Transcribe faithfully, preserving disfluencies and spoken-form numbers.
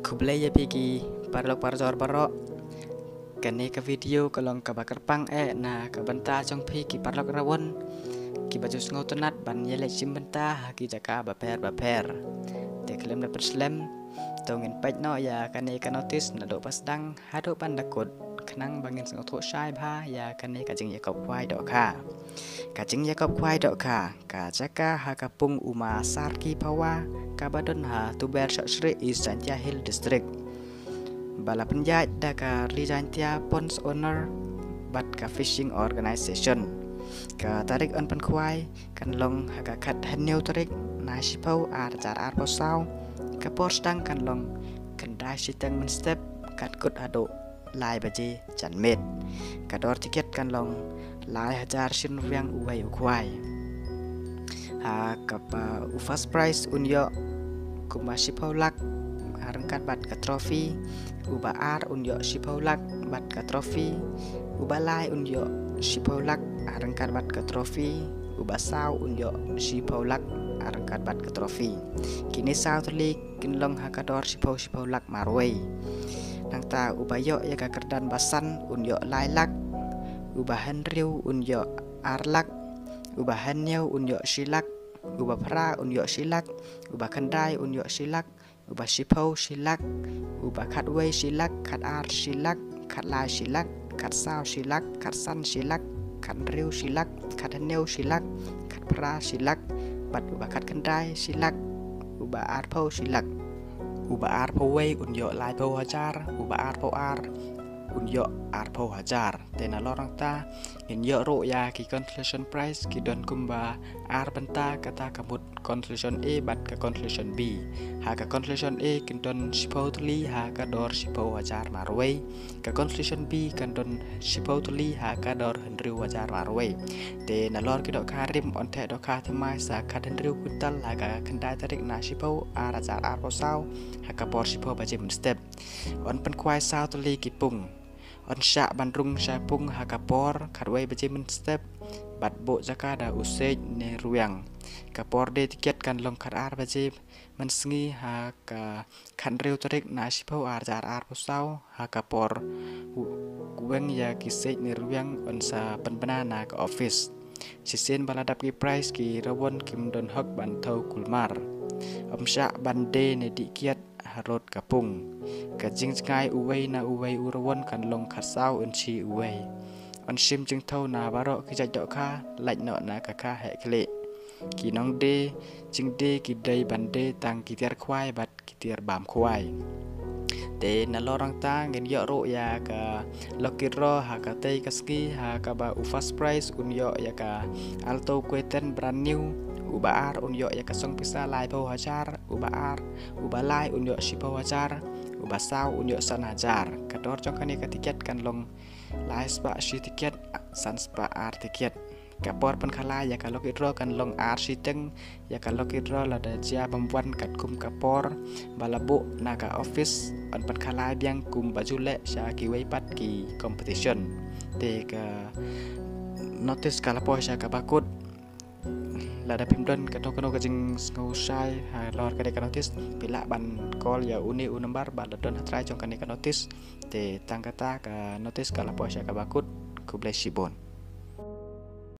Khublei ïa phi ki paralok parajor baroh. Kane ka video ka long kaba kyrpang eh na ka bynta jong phi ki paralok rawon kiba ju sngewtynnat ban ïaleit shim bynta ha ki jaka bapher bapher. Te khlem da pynslem, to ngin peit noh ïa kane ka notice naduh ba sdang haduh ban da kut, khnang ba ngin sngewthuh shai bha ïa kane ka jingïakop khwai dohkha. Ka jingïakop khwai dohkha, ka jaka ha ka pung u Ma Sarki Phawa, kaba don ha Tuber Shawshri, East Jaintia Hills District, ba la pynïaid da ka Ri Jaintia Ponds Owner bad ka Fishing Organization. Ka tarik yn pynkhwai kan long ha ka khathynñiew tarik na shiphew ar hajar arphew saw. Ka por sdang kan long khyndai shiteng mynstep, katkut haduh lai baje janmiet. Ka dor tiket kan long lai hajar shi rynwiang uwei u khwai. Ha kaba u first prize un ïoh kumba shiphew lak, ha ryngkat bad ka trophy. Uba ar un ïoh shiphew lak bad ka trophy. Uba lai un ïoh shiphew lak, ha ryngkat bad ka trophy. Uba saw un ïoh shiphew lak, ha ryngkat bad ka trophy. Kine saw tylli kin long ha ka dor shiphew shiphew lak marwei. Nangta uba ïoh ïa ka kyrdan ba san un ïoh lai lak. Uba hynriew un ïoh ar lak. Uba hynñiew un ïoh shi lak. Uba phra un ïoh shi lak. Uba khyndai un ïoh shi lak. Uba shiphew shi lak. Uba khatwei shi lak, khatar shi lak, khatlai shi lak, khatsaw shi lak, khatsan shi lak, khathynriew shi lak, khathynñiew shi lak, khatphra shi lak, bad uba khatkhyndai shi lak. Uba arphew shi lak. Uba arphew wei un ïoh laiphew hajar, uba arphew ar un ïoh arphew hajar. Te nalor nangta ngin ïoh ruh ïa ki consolation prize, ki don kumba ar bynta, kata ka mut consolation A bad ka consolation B. Ha ka consolation A kin don shiphew tylli ha ka dor shiphew hajar marwei. Ka consolation B kan don shiphew tylli ha ka dor hynriew hajar marwei. Te nalor ki dohkha rim, yn theh dohkha thymmai sha khathynriew kwintal ha ka khyndai tarik na shiphew ar hajar arphew saw, ha ka por shiphew baje mynstep. Yn pynkhwai saw tylli ki pung. Yn shah ban rung sha pung ha ka por khatwei baje mynstep, bad buh jaka da u Sej Nirwiang. Ka por die tiket kan long khatar baje mynsngi ha ka khathynriew tarik na shiphew ar hajar arphew saw, ha ka por u-, weng ïa ki Sej Nirwiang yn sa pynbna na ka office. Shisien ba la dap ki prize, ki rawon kim don hok ban thew kulmar. Ym shah ban die ne dih kiad harud ka pung. Ka jingjngai uwei na uwei u rawon kan long khatsaw inshi uwei. Yn shim jingthew na baroh ki jait dohkha, lait noh na ka kha heh khlieh. Ki nongdie jingdie ki dei ban die tang ki tiar khwai bad ki tiar bam khwai. Te nalor nangta ngin ïoh ruh ïa ka lucky draw ha katei ka sngi, ha kaba u first prize un ïoh ïa ka Alto K ten brand new. Uba ar un ïoh ïa ka song pisa laiphew hajar. Uba ar, uba lai un ïoh shiphew hajar. Uba saw un ïoh san hajar. Ka dor jong kane ka tiket kan long lai spah shi tiket, san spah ar tiket. Ka por pynkhalai ïa ka lucky draw kan long ar shiteng. Ïa ka lucky draw lada jia bym wan katkum ka por ba la buh na ka office, yn pynkhalai biang kumba ju leh sha kiwei pat ki competition. Te ka notice ka la poi sha kaba kut. Lada phim don kano kano ka jingsngewshai halor kane ka notice, phi lah ban call ïa une u number ba la don ha trai jong kane ka notice. Te tang kata, ka notice ka la poi sha kaba kut. Khublei shibun.